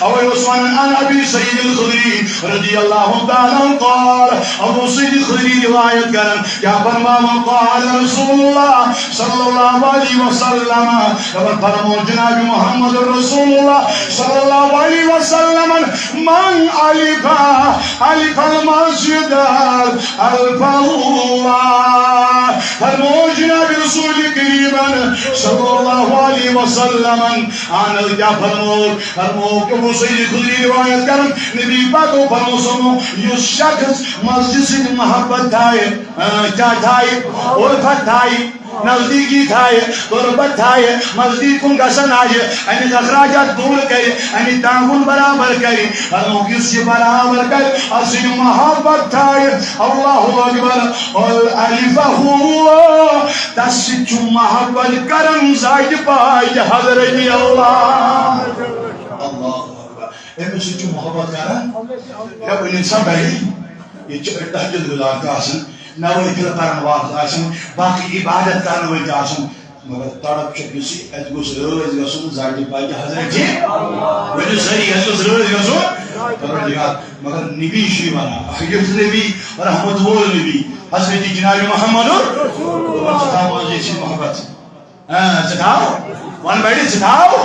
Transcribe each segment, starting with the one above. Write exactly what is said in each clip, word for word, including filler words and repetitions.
اوے اوس ونان عن ابی سعید الخدری رضی اللہ تعالیٰ عنہ قال، ابو سعید خدری روایت کران، کیا فرماوان، قال رسول اللہ صلی اللہ علیہ وسلم، خبر فرمو جناب محمد رسول اللہ صلی اللہ علیہ وسلم، من الف، الف المسجد، الف اللہ، فرمو جناب رسول کریم صلی اللہ علیہ وسلم، آن کیا فرمو، فرمو کہ ابو سعید خدری روایت کران، نبی پاکو فرمو سمو، یُس شخص مسجد سۭتۍ محبت تھایہِ، آ، کیا تھایہِ، الفت تھایہِ، نزدیکی تھایہِ، قربت تھایہِ، مسجد کُن گژھن آیہِ، اَمِکۍ اخراجات دوٗر کرِ، اَمِکۍ تعاون برابر کرِ، فرمو یُس یہِ برابر کرِ، اَتھ سۭتۍ محبت تھایہِ، اللہ اکبر، الفہ اللہ، تس سۭتۍ چھُ محبت کران ذاتِ پاک حضرت اللہ۔ اللہ اکبر۔ أمِس سۭتۍ چھُ محبت کران۔ مےٚ ؤنِو سا بڑِ، ییٚتہِ چھِ أڑۍ تہجد گُزار تہِ آسان، نوٲفِل پرن وٲلۍ تہِ آسان، باقٕے عبادت کرن وٲلۍ تہِ آسان، مگر تڑپ چھِ أمِس یہِ، اَتہِ گوٚژھ رٲضۍ گژھُن ذاتِ پاک حضرت۔ ؤنِو سٲری، اَتہِ گوٚژھ رٲضۍ گژھُن پروردگار۔ مگر نبی چھُ یہِ وَنان، یُس نبی رحمت وول نبی، حضرت جناب محمد، دوٚپُن، ژٕ تھاو منٛزٕ یہِ محبت۔ ہاں، ژٕ تھاو۔ وَن بڑِ، ژٕ تھاو۔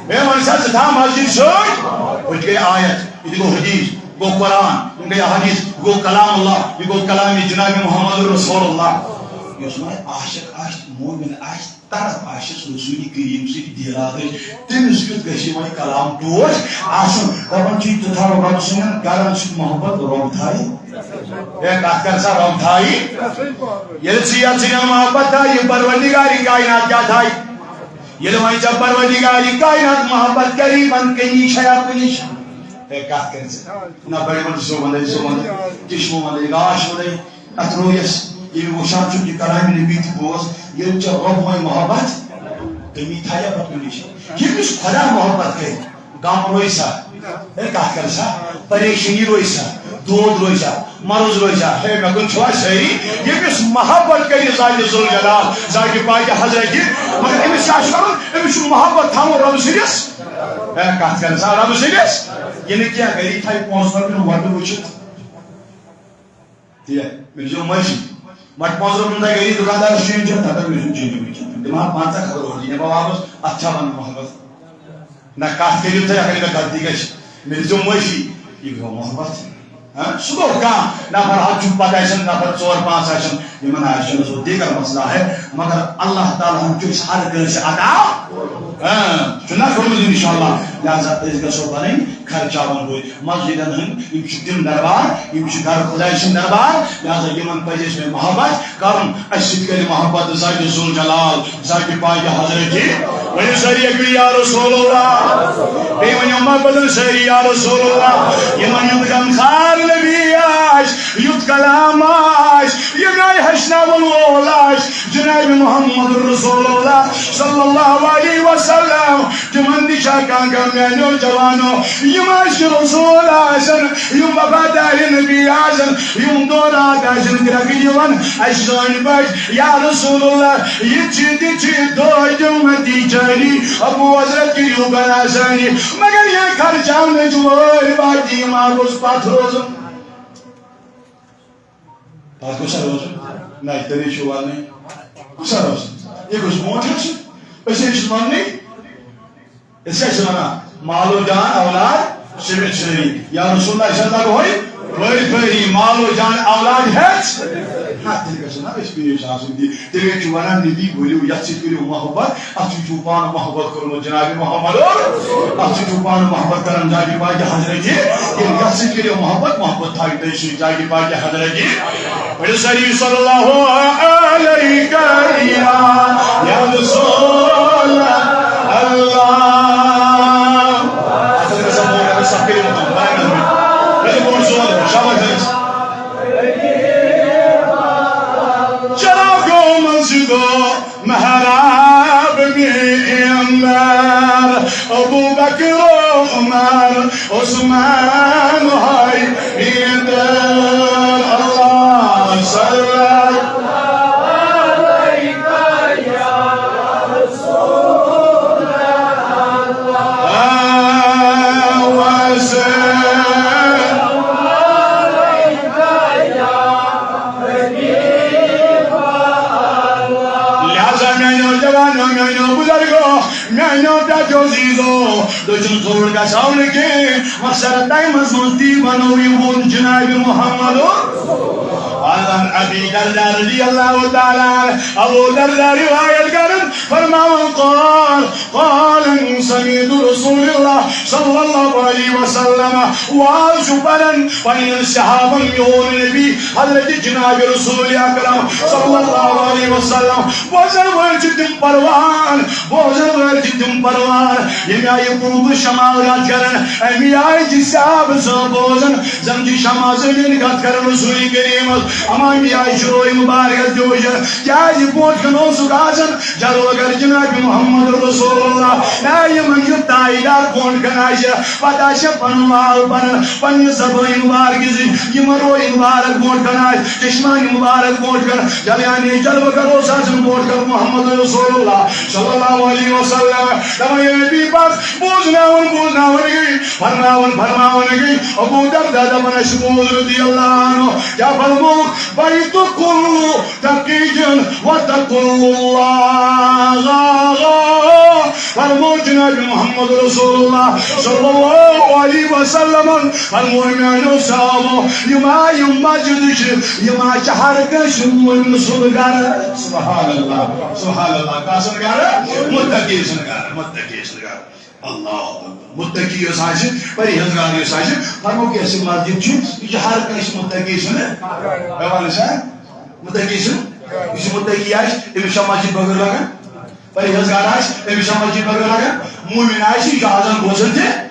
ہے، وَن سا، ژٕ تھاو مسجد سۭتۍ۔ ہُتہِ گٔے آیت، یہِ تہِ گوٚو حدیث، گوٚو قرآن، یہِ گٔے حدیث، یہِ گوٚو کلام اللہ، یہِ گوٚو کلام جناب محمد رسول اللہ۔ یُس وۄنۍ عاشق آسہِ، مومن آسہِ، طرف آسہِ رسول کریم سۭتۍ دِل آسہِ، تٔمِس کیُتھ گژھِ وۄنۍ کلام ٹوٹھ آسُن؟ دَپان چھِ، ژٕ تھاو رۄب سٕنٛدٮ۪ن گرن سۭتۍ محبت، رۄب تھایہِ۔ ہے، کتھ کر سا، رۄب تھایہِ۔ ییٚلہِ ژٕ یتھ سۭتۍ محبت تھایہِ، پروردگار کائنات کیٛاہ تھایہِ؟ ییٚلہِ وۄنۍ ژےٚ پروردگار کائنات محبت کری، وۄنۍ کمی چھیا کُنِچ؟ ہے، کتھ کر ژٕ؟ نہ بڑِ وۄنۍ زُو وَنے، زُو وَنے، کِشمہٕ وَنے، گاش وَنے، اتھ رویس ییٚلہِ وٕچھان چھُ، یہِ کلام نبی تہِ بوز، ییٚلہِ ژےٚ رۄب وۄنۍ محبت، کمی تھایہ پتہٕ کُنِچ؟ ییٚمِس خۄدا محبت کرِ، غم روزِ سا؟ ہے، کتھ کر سا؟ پریشٲنی روزِ سا؟ دود روزِ سا؟ مرض روزِ سا؟ ہے، مےٚ کُن چھِوا سٲری؟ ییٚمِس محبت کرِ ذاتِ ذوالجلال، ذاتِ پاکِ حضرتِ، مگر أمِس کیٛاہ چھُ کرُن؟ أمِس چھُ محبت تھاوُن رۄب سٕنٛدِس۔ ہے، کتھ کر سا؟ رۄب سٕنٛدِس۔ یہِ نہٕ کینٛہہ، گری تھایہِ پونٛسہٕ رۄپیہِ وۄٹہٕ وٕچھِتھ۔ تی، مےٚ دِژیو معٲفی۔ وۄنۍ پانٛژھ رۄپیہِ تۄہہِ گٔیہِ دُکاندارَس چینج چھےٚ، تَتھ منٛز مےٚ چھُنہٕ چینج وٕنکیٚن۔ تِم ہا پنٛژاہ خبر اورٕ دِنۍ بہٕ واپَس، اَتھ چھا وَنُن محبت؟ نہ، کَتھ کٔرِو تُہۍ، اگر مےٚ غلطی گژھِ، مےٚ دِژیو معٲفی۔ یہِ گوٚو محبت۔ ہاں، سُہ گوٚو کانٛہہ نفر، حظ چھُ پَتہٕ آسن نفر ژور پانٛژھ آسن، یِمَن آسہِ نہٕ سُہ دیٖگر مسئلہ ہے، مگر اللہ تعالیٰ ہَن چھُ أسۍ ہر کٲنٛسہِ عطا۔ ہاں، چھُنہ کوٚرمُت اِنشاءاللہ، لہذا أسۍ گژھو پَنٕنۍ خرچاوَن وٲلۍ۔ مسجدن ہٕنٛدۍ، یِم چھِ تِم دربار، یِم چھِ گرٕ خۄداے سٕنٛدۍ دربار، لہذا یِمن پزِ اَسہِ وۄنۍ محبت کرُن۔ اَسہِ سۭتۍ کرِ محبت ذاتِ ذوالجلال، ذاتِ پاکِ حضرتِ۔ ؤنِو سٲری اَکہِ لَٹہِ یا رسول اللہ۔ بیٚیہِ ؤنِو محبتن سٲری یا رسول اللہ۔ یِمن یُتھ غمخار نبی آسہِ، یُتھ کلام آسہِ، ییٚمہِ آیہِ ہیٚچھناوَن وول آسہِ جناب محمد رسول اللہ صلی اللہ علیہ وسلم۔ تِمن تہِ چھا کانٛہہ غم میٛانیو جوانو؟ یِم اَسہِ رسول آسن، یِم وفادار نبی آسن، یِم دورات آسن گرٛٮ۪کہٕ دِوان اَسہِ زٲنۍ پٲٹھۍ، یا رسول اللہ، یہِ چھِ تہِ چھِ دۄہ تِم متی چٲنی، ابو حضرت کٔرِو بنا سٲنی، مگر یہِ خرچاونٕچ وٲرۍ باقی ما گوٚژھ پتھ روزُن۔ پتہٕ کُس سا روزُن؟ نہ، تیٚلے چھُ وَننٕے۔ کُس سا روزُن؟ یہِ گوٚژھ برونٛٹھ آسُن۔ أسۍ ہے چھِ وَننٕے۔ أسۍ کیٛاہ چھِ وَنان؟ مال و جان اولاد سٔمِتھ سٲری۔ یا رسول اللہ، أسۍ حظ لگہوے وٲرۍ پھٲری، مال و جان اولاد ہٮ۪تھ۔ نہ، تیٚلہِ گژھِ نہ أسۍ پیش آسٕنۍ تہِ۔ تیٚلہِ چھُ وَنان نبی، ؤلِو، یَتھ سۭتۍ کٔرِو محبت، اَتھ سۭتۍ چھُو پانہٕ محبت کوٚرمُت جناب محمد۔ اَتھ سۭتۍ چھُو پانہٕ محبت کران ذاتِ پاکِ حضرتِ۔ ییٚلہِ یَتھ سۭتۍ کٔرِو محبت، محبت تھایہِ تۄہہِ سۭتۍ ذاتِ پاکِ حضرتِ۔ ؤنِو سٲری صلی اللہ علیہ یا، یا رسول اللہ۔ اَتھ حظ گژھِ بوٚڑ، اَتھ حظ سَخ کٔرِو تِم، بَرابَر۔ گژھِ بوٚڑ زور، شاباش حظ۔ چراغوں مسجدوں محراب میں اندر، ابو بکر و عمر، عثمان و حیدر۔ اللہ صلی اللہ علیہ وسلم۔ ساونہٕ کینٛہہ، مۄخصر ٹایمس منٛز تی ونو، یہِ ووٚن جناب محمد۔ عن ابی درداء رضی اللہ تعالیٰ عنہ، ابو درداء روایت کرن، فرماوان، قال، قال، سمعت رسول اللہ صلی اللہ علیہ وسلم، واز چھُ پران پننٮ۪ن صحابن، میون نبی حضرت جناب رسول اکرم صلی اللہ علیہ وسلم، بوزن وٲلۍ چھِ تِم پروان، بوزن وٲلۍ چھِ تِم پروان، ییٚمہِ آیہِ پوٗرٕ شمال کتھ کران، اَمی آیہِ چھِ صحابہٕ سُہ بوزان، زن چھِ شمع زٔمیٖن کتھ کران رسول کریٖمس، اما اَمی آیہِ چھُ روے مُبارکس تہِ وٕچھان، کیازِ برونٛٹھ کَنہِ اوسُکھ آسان جلوگر جناب محمد رسول اللہ۔ اے، یِمن یہِ تاییدار برونٛٹھ کَنہِ آسہِ، پتہٕ آسہِ پنُن مال پنُن، پننہِ زبٲنۍ مبارکہِ سۭتۍ یِمن روے مبارک برونٛٹھ کَنہِ آسہِ، چشمانہِ مبارک برونٛٹھ کَنہِ، جلیانی جلوگر اوس آسان برونٛٹھ کَنہِ محمد رسول اللہ صلی اللہ علیہ وسلم۔ دپان، اے نبی پاک، بوزناوان، بوزناوان گٔے، فرماوان، فرماوان گٔے۔ ابو درداء دپان، اسہِ بوز رضی اللہ عنہ، کیٛاہ فرمووُکھ؟ بیت کل تقی و تقی اللہ۔ فرمو جناب محمد رسول اللہ صلی اللہ علیہ وسلم، فرمو میانیو صحابو، یِم آیہِ مسجد چھِ، یِم آیہِ چھِ ہر کٲنٛسہِ مومن سُنٛد گرٕ۔ سبحان اللہ، سبحان اللہ۔ کس سُنٛد گرٕ؟ متقی سُنٛد گرٕ، متقی سُنٛد گرٕ۔ اللہ اکبر۔ متقی یۄس آسہِ، پرہیزگار یۄس آسہِ، فرمو کیٛاہ سا مسجد چھِ، یہِ چھِ ہر کٲنٛسہِ متقی سُنٛد۔ مےٚ وَن سا، متقی سُنٛد، یُس یہِ متقی آسہِ، أمِس چھا مسجد بغٲر لگان؟ پرہیزگار آسہِ، أمِس چھا مسجد بغٲر لگان؟ مومن آسہِ، یہِ چھُ آزان بوزان تہِ۔ ہے،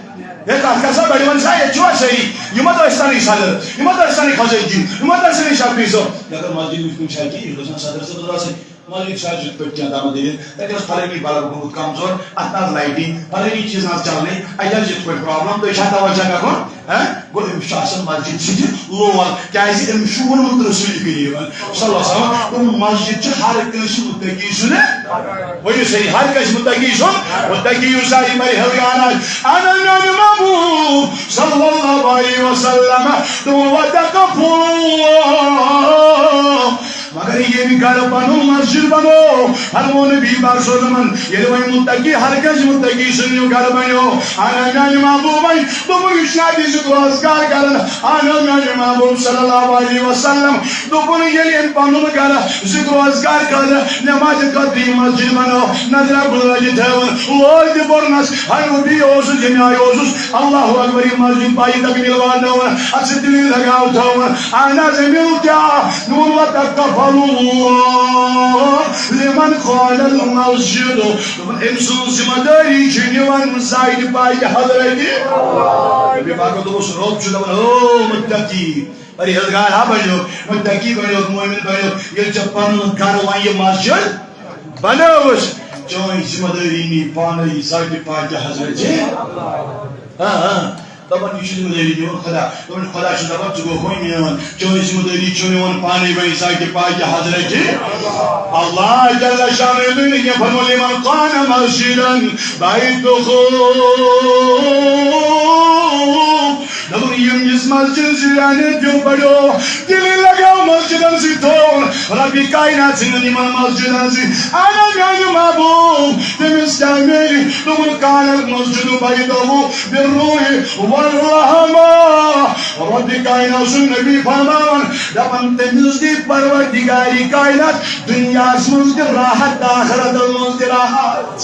کتھ کر سا بڑِ وَن سا، ییٚتہِ چھِوا سٲری؟ یِم ما ٲسۍ تَنٕے صدر، یِم ما ٲسۍ تَنٕے خزٲنچی، یِم ما ٲسۍ تَنٕے شفیع صٲب۔ اگر مسجد منٛز کُنہِ جایہِ کہِ یہِ گژھن صدر صٲب آسٕنۍ، مسجد چھِ اَسہِ یِتھ پٲٹھۍ کینٛہہ دامن دٔلیٖل، تَتہِ اوس فلٲنی بلب گوٚمُت کمزور، اَتھ نہ حظ لایٹی، فلٲنی چیٖز نہ حظ چلنٕے، اَتہِ حظ چھِ یِتھ پٲٹھۍ پرابلم، تُہۍ چھا توجہ کرُن؟ ہہ؟ گوٚو أمِس چھُ آسان مسجد سۭتۍ لول، کیٛازِ أمِس چھُ ووٚنمُت رسول کریٖمن صلی اللہ علیہ وسلم، دوٚپُن، مسجد چھِ ہر کٲنٛسہِ متقی سُنٛد۔ ؤنِو سٲری، ہر کٲنٛسہِ متقی سُنٛد، متقی یُس آسہِ پرہیزگار آسہِ۔ انا میانہِ محبوب صلی اللہ علیہ وسلم، دوٚپُن، وتقف اللہ۔ مگر ییٚمہِ گرٕ پنُن مسجد بنوو، فرموو نبی پاک صلی اللہ علیہ وسلمن، ییٚلہِ وۄنۍ متقی ہر کٲنٛسہِ متقی سُنٛد یہِ گرٕ بنیو، انا میانہِ محبوبن دوٚپُن، یہِ چھُ اَتہِ ذِکر و اذکار کران، انا میانہِ محبوب صلی اللہ علیہ وسلم دوٚپُن، ییٚلہِ أمۍ پنُن گرٕ ذِکر و اذکار خٲطرٕ، نمازِ خٲطرٕ یہِ مسجد بنٲو، نظرا گُزرا یہِ تھٲوٕن، لوگ تہِ پوٚرنس، ہنو بیٚیہِ اوسُس، ییٚمہِ آیہِ اوسُس، اللہ اکبر، یہِ مسجد پایہِ تکمیل واتناوان، اتھ سۭتۍ دِلی لگاو تھاوان۔ اہن حظ، أمیُک کیٛاہ؟ نوٗن وتقف اللہ لمن قال المسجد۔ دوٚپُن، أمۍ سٕنٛز ذمہ دٲری چھِ نِوان زاہد پاکہِ حضرتِ۔ نبی پاکن دوٚپُس، رۄب چھُ دَپان، او متقی، پرہیزگار ہا بنیو، متقی بنیو، مومن بنیو، ییٚلہِ ژےٚ پنُن گرٕ وۄنۍ یہِ مسجد بنٲوٕس، چٲنۍ ذمہ دٲری نی پانے ذاتِ پاکہِ حضرتِ۔ ہاں، ہاں۔ دَپان، یہِ چھُ ذمہ دٲری میون خدا۔ دَپان، خدا چھُ دَپان، ژٕ گوٚو وۄنۍ میون۔ چٲنۍ ذمہ دٲری چھُ میون پانے وۄنۍ ذاتِ پاکہِ حضرتِ۔ اللہ جل شانہ، یہِ دُنیا فرمو، لمن قال مسجدا بیتہ۔ دَپان، یِم یِژھ مسجد زیرانیت دیُن پڑیو، دِلی لگاو مسجدن سۭتۍ تھوٚو۔ ربِ کائنات سٕنٛدٮ۪ن یِمن مسجدن سۭتۍ۔ انا میانہِ محبوب، تٔمِس کیٛاہ میلہِ؟ دوٚپُن، کانت مسجد بیتہ بالروح والرحمہ۔ ربِ کائنات سُنٛد نبی فرماوان، دَپان، تٔمِس دِ پروردگارِ کائنات دُنیاہس منٛز تہِ راحت، آخرتس منٛز تہِ راحت۔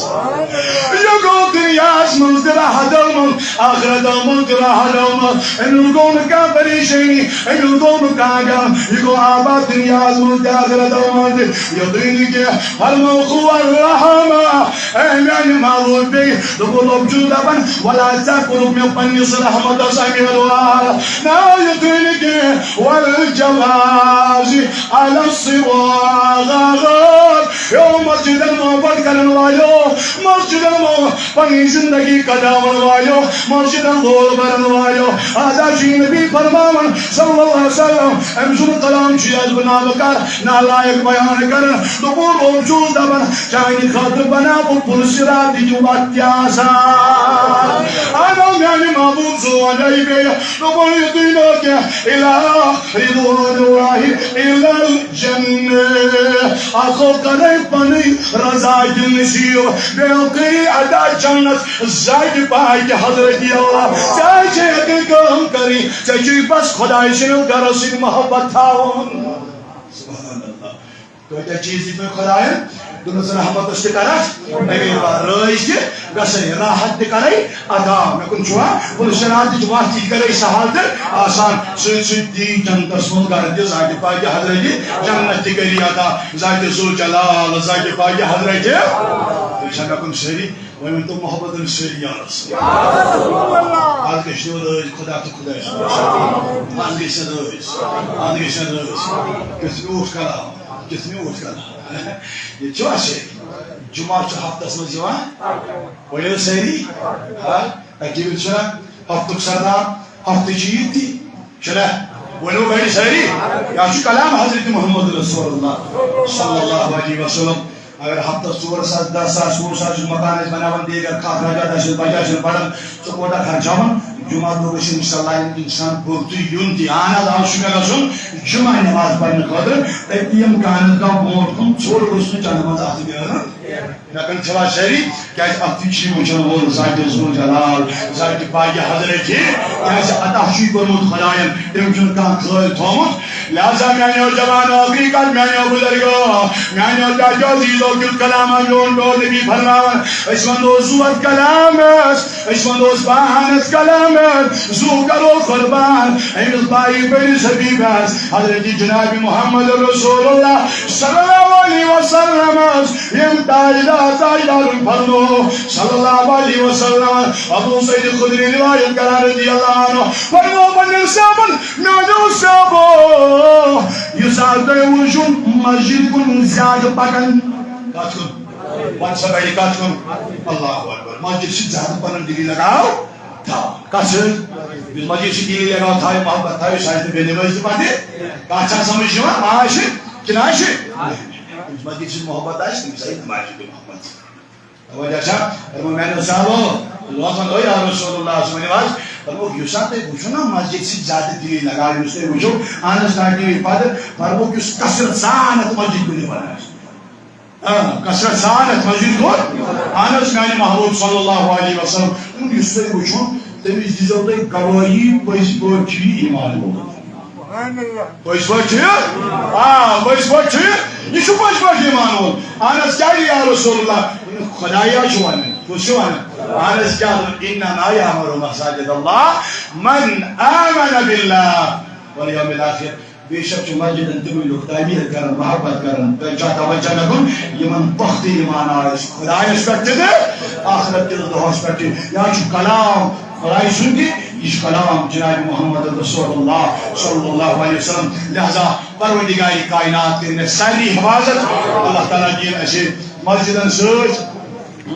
یہِ گوٚو دُنیاہس منٛز تہِ راحت آمُت، آخرتس منٛز تہِ راحت آمُت۔ أمِس گوٚو نہٕ کانٛہہ پریشٲنی، أمِس گوٚو نہٕ کانٛہہ غم۔ یہِ گوٚو آباد دُنیاہس منٛز تہِ، آخرتس منٛز تہِ۔ یوتُے نہٕ کینٛہہ، فرموو، ہو الرحمہ، اے میانہِ محبوب بیٚیہِ۔ دوٚپُن، رۄب چھُس دَپان، ولا ژٕ کوٚرُکھ مےٚ پننِس رحمتس امیٖر وار۔ نہ، یوتُے نہٕ کینٛہہ، والجواز علی الصراط۔ یو مسجدن محبت کرن والو، مسجدن مو-، پننی زندگی کڑاون والو، مسجدن لول برن والو۔ آزا چھُ نبی فرماوان صلی اللہ علیہ وسلم، أمۍ سُنٛد کلام چھُ یہِ بناو کر نالائق بیان کرن۔ دوٚپُن، رۄب چھُس دَپان، چانہِ خٲطرٕ بناو بہٕ پُل صراطٕچ وَتھ تہِ آسان۔ اَدٕ میانہِ محبوب سُنٛد وَنَے بیٚیہِ۔ دوٚپُن، یُتُے إلى رضوان الله إلى الجنة. اکھو کرے پنٕنۍ رضا دِنہٕ نصیب، بیٚیہِ کٔرِو عطا جنت ذاتِ پاکِ حضرتِ اللہ۔ ژےٚ چھے اکٕے کٲم کرٕنۍ، ژےٚ چھُے بس خدایہِ سٕنٛدِس گرس سۭتۍ محبت تھاوُن۔ سبحان اللہ۔ کۭتیٛاہ چیٖز دِتۍ مےٚ خۄدایَن؟ دوٚپمَس، رحمتَس تہِ کَرَکھ، اَمے رٲضۍ تہِ گژھَے، راحت تہِ کَرَے عطا۔ مےٚ کُن چھُوا؟ پُلسِراتٕچ وَتھ تہِ کَرَے سہل تہٕ آسان۔ سۭتۍ سۭتۍ دی جنتَس منٛز گَرٕ تہِ، ذاتِ پاکِ حضرتِ جنت تہِ کَری عطا، ذاتِ ذوالجلال، ذاتِ پاکِ حضرتِ۔ تُہۍ چھا مےٚ کُن سٲری؟ وۄنۍ ؤنۍ تو محبتن سۭتۍ یا رسول۔ از گژھِ نہٕ رٲضۍ خدا تہٕ خدایہِ سُنٛد۔ از گژھِ رٲضۍ۔ از گژھِ رٲضۍ۔ کیُتھ میوٗٹھ کلام۔ کیُتھ میوٗٹھ کلام۔ ییٚتہِ چھُ اَسہِ جمعہ چھُ ہفتس منٛز یِوان۔ ؤنِو سٲری۔ ہا؟ اَکی وِزِ چھُنہ ہفتُک سردار، ہفتٕچ عیٖد تہِ۔ چھُنہ؟ ؤنِو گرِ سٲری۔ یا چھُ کلام حضرت محمد رسول اللہ صلی اللہ علیہ وسلم۔ اگر ہفتس ژور ساس، دہ ساس، وُہ ساس چھُ مکان أسۍ بناوان، بیٚیہِ اگر کانٛہہ خرچات آسہِ، بچہِ آسہِ پران، ژٕ کوٗتاہ خرچاوان؟ جمعہ دۄہ گژھِ انشاءاللہ انسان بُرتُے یُن تہِ۔ اہن حظ، آز چھُ مےٚ گژھُن جمعہ نماز پرنہٕ خٲطرٕ، تٔتی یِم کانٛہہ نتہٕ کانٛہہ برونٛٹھ کُن ژھوٚر گوٚژھ نہٕ چنہٕ منٛز اَتھٕ نیرُن۔ مےٚ کَن چھِوا سٲری؟ کیٛازِ اَتھ تہِ چھُے وٕچھان وول ذاتِ ذوالجلال، ذاتِ پاکِ حضرت چھِ۔ کیٛازِ عطا چھُے کوٚرمُت خۄدایَن، تٔمۍ چھُنہٕ کانٛہہ خٲلۍ تھوٚومُت۔ لہذا میٛانیو جوانو، ٲخری کَتھ میٛانیو بُزرگو، میٛانیو چاچو، عزیٖزو، کیُتھ کلام آو میون ڈول نبی فرماوان۔ أسۍ وَنو زُوَتھ کلامَس، أسۍ وَنو أسۍ پانَس کلامَس، زُو کَرو قربان أمِس باری بٔڑِس حبیٖبَس، حضرت جناب محمد رسول اللہ صلی اللہ علیہ وسلمَس۔ یِم تاجدار، تاجدارن فرمو صلی اللہ علیہ وسلم، ابو سعید خدری روایت کران رضی اللہ عنہ، فرمو پننٮ۪ن صحابن، میانیو صحابو، یُس آز تۄہہِ وٕچھُن مسجد کُن زیادٕ پکان، کتھ کُن؟ وَن سا بڑِ کتھ کُن؟ اللہ اکبر۔ مسجد سۭتۍ زیادٕ پنُن دِلی لگاو تھاو۔ کتھ سۭتۍ؟ یُس مسجد سۭتۍ دِلی لگاو تھاوِ، محبت تھاوِ، سُہ آسہِ نہٕ بے نمٲزی پتہٕ۔ کتھ چھا سمجھ یِوان؟ آ چھِ کِنہٕ آ چھِ؟ یُس مسجد سۭتۍ محبت آسہِ، تٔمِس آسہِ نمازِ تہِ محبت۔ توجہ چھا؟ فرمو میانیو صحابو، لوگن، او یا رسول اللہ، سُہ ؤنِو حظ۔ فرمو، یُس سا تُہۍ وٕچھِو نا مسجد سۭتۍ زیادٕ دِلی لگاو، یُس تُہۍ وٕچھِو، اہن حظ، ناٹی پتہٕ، فرمو، یُس کثرت سان اتھ مسجد کُن یِوان آسہِ۔ آ، کثرت سان اتھ مسجد کُن۔ اہن حظ، میانہِ محبوب صلی اللہ علیہ وسلم، یُس تُہۍ وٕچھُو، تٔمِس دیٖزیو تُہۍ گوٲہی، پٔزۍ پٲٹھۍ چھُ یہِ ایمان وول۔ پٔزۍ پٲٹھۍ چھُ یہِ؟ آ، پٔزۍ پٲٹھۍ چھُ یہِ۔ یہِ چھُ پٔزۍ پٲٹھۍ ایمان وول۔ اہن حظ، کیٛازِ یا رسول اللہ؟ خۄدایا چھُ ونان، کُس چھُ ونان؟ اہن حظ، کیٛاہ دوٚپ؟ انما یعمر مساجد اللہ من آمن باللہ والیوم الاخر۔ بے شک چھُ مسجدن تِمٕے لُکھ تعمیٖر کران، محبت کران۔ تۄہہِ چھا توجہ مےٚ کُن؟ یِمن پۄختہٕ ایمان آسہِ خۄدایس پٮ۪ٹھ تہِ تہٕ ٲخرت کِس دۄہس پٮ۪ٹھ تہِ۔ یا چھُ کلام خۄدایہِ سُنٛد تہِ، یہِ چھُ کلام جناب محمد رسول اللہ صلی اللہ علیہ وسلم۔ لہذا پروردگار کائنات کٔرِنۍ اَسہِ سارنٕے حفاظت۔ اللہ تعالیٰ دِیِن اَسہِ مسجدن سۭتۍ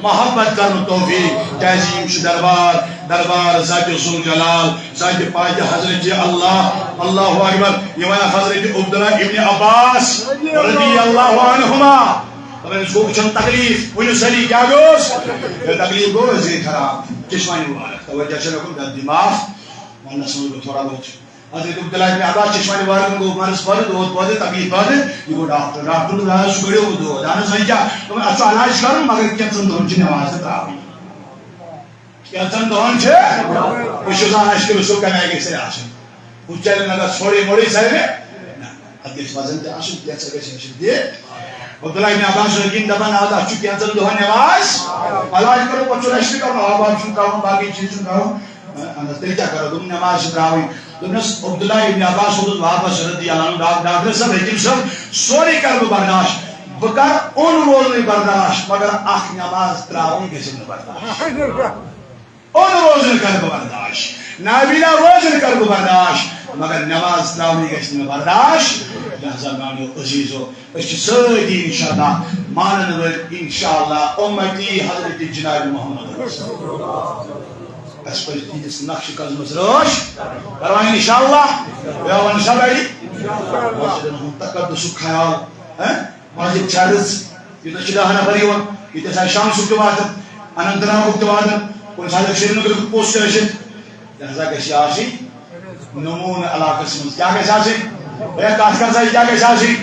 محبت کرنُک توفیق، کیازِ یِم چھِ دربار، دربار ذاتِ ذوالجلال، ذاتِ پاکِ حضرتِ اللہ۔ اللہ اکبر۔ یہِ وَنان حضرت عبداللہ ابن عباس رضی اللہ عنہما۔ دَپان، أمِس گوٚو وٕچھُن تکلیٖف۔ ؤنِو سٲری، کیٛاہ گوٚوس؟ ییٚلہِ تکلیٖف گوٚو، أسۍ گٔے خراب۔ چشمہ مبارک، توجہ چھےٚ مےٚ کُن، مےٚ دِماغ وَننَس منٛز گوٚو تھوڑا بہت۔ حضرت عبداللہ ابن عباس، چشمہ مبارکن گوٚو مرض پٲدٕ، دود پٲدٕ، تکلیٖف پٲدٕ۔ یہِ گوٚو ڈاکٹر۔ ڈاکٹرن دوٚپ، "حظ، چھُ گٔڑیومُت دود۔ اہن حظ، وۄنۍ کیٛاہ؟" دوٚپُن، "اَتھ چھُ علاج کرُن، مگر کینٛژن دۄہن چھِ نٮ۪ماز تہِ ترٛاوٕنۍ۔ کینٛژن دۄہن چھِ۔" بہٕ چھُس زانان، اَسہِ کٔرِو سُہ کَمہِ آیہِ گژھِ آسُن۔ ہُہ چلہِ نہٕ، اگر ژھوٚرٕے موٚرٕے ژَلہِ۔ نہ، اَتھ گژھِ وزن تہِ آسُن، کینٛژھا گژھِ آسُن تہِ۔ عبداللہ ابن عباس رٔٹِن دَپان، "آز اَتھ چھُ کینٛژن دۄہن نٮ۪ماز۔ علاج کرو، پَتہٕ چھُ rest کرُن، آب واب چھُنہٕ ترٛاوُن، باقٕے چیٖز چھُنہٕ ترٛاوُن۔ اَہن حظ، تیٚلہِ کیٛاہ کرو؟" دوٚپُن، "نٮ۪ماز چھِ ترٛاوٕنۍ۔" دوٚپنَس، عبداللہ ابن عباس ووٚنُس واپس، رضی اللہ عنہ، "ڈاک-، ڈاکٹر صٲب، حکیٖم صٲب، سورُے کرٕ بہٕ برداشت، بہٕ کرٕ اوٚن روزنٕے برداشت، مگر اکھ نٮ۪ماز ترٛاوٕنۍ گژھِ نہٕ برداشت۔" اوٚن روزن کرٕ بہٕ برداشت، نابینا روزن کرٕ بہٕ برداشت، مگر نماز تراونٕے گژھِ نہٕ مےٚ برداشت۔ لہذا میانیو عزیزو، أسۍ چھِ سٲری انشاءاللہ مانن وٲلۍ، انشاءاللہ امتی حضرت جناب محمد۔ اَسہِ پَزِ تِہنٛدِس نقشہِ قدمس رٲچھ کرٕنۍ انشاءاللہ۔ بیٚیہِ وَن سا بڑِ مسجدن ہُنٛد تقدسُک خیال، ہہ؟ مسجد چھےٚ رٕژ، یوٚتَتھ چھِ دَہ نفر یِوان، ییٚتہِ ہسا شمسُک تہِ واتان، اننت ناگُک تہِ واتان، کُنہِ ساتہٕ ہیٚکہِ سرینگرُک پوسٹ ٲسِتھ۔ لہذا گژھِ یہِ آسٕنۍ نمونہٕ علاقس منٛز کیٛاہ گژھِ آسٕنۍ؟ ہے، کتھ کر سا، یہِ کیٛاہ گژھِ آسٕنۍ؟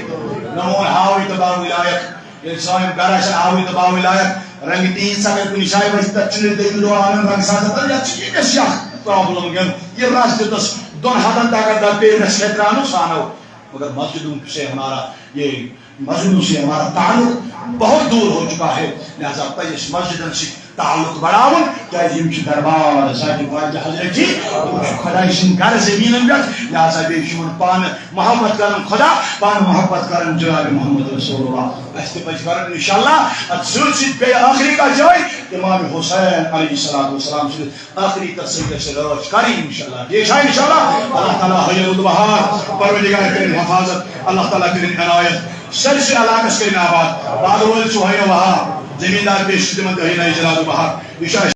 نمونہٕ ہاوٕے تہٕ باوٕے لایق۔ ییٚلہِ سٲنۍ گرٕ آسن آوٕرۍ تہٕ باوٕرۍ لایق، رنٛگہٕ ٹیٖن ژکر کُنہِ جایہِ وَسہِ، تَتہِ چھُنہٕ أسۍ دٔیِم دۄہ اَنان رنٛگہٕ ساتہٕ، تَتھ، یَتھ چھِ ییٚتہِ اَسہِ اکھ پرابلم گٔمٕژ۔ یہِ رَس دیُتس دۄن ہَتَن تَگان، دَپ پیٚیہِ رَس کھٮ۪تھ ترٛاونہٕ، سُہ اَنو۔ مگر مسجد سے ہمارا یہ مسجدوں سے ہمارا تعلق بہت دور ہو چکا ہے، لہذا پزِ اَسہِ مسجدن سۭتۍ تعلق بڑاوُن، کیازِ یِم چھِ دربار ذات پاک حضرت جی، یِم چھِ خۄداے سٕنٛدۍ گرٕ زٔمیٖنن پٮ۪ٹھ، لہذا بیٚیہِ چھُ یِمن پانہٕ محبت کران خدا، پانہٕ محبت کران جناب محمد رسول اللہ۔ اَسہِ تہِ پزِ کرُن انشاءاللہ۔ اتھ سۭتۍ سۭتۍ بیٚیہِ ٲخری کتھ یِہوٚے، امام حسین علیہ الصلوۃ والسلام سٕنٛدِس ٲخری تسلی گژھِ رٲچھ کرٕنۍ انشاءاللہ۔ بیٚیہِ چھا انشاءاللہ؟ اللہ تعالیٰ ہٲیِن رُت بہار، پروردگار کٔرِن حفاظت، اللہ تعالیٰ کٔرِن عنایت، سٲرسٕے علاقس کٔرِن آباد۔ بادٕ وٲلۍ چھُ ہٲیِن بہار، زٔمیٖندار پیش چھِ تِمن تہِ ہٲیِن جناب بہار۔ یہِ چھُ اَسہِ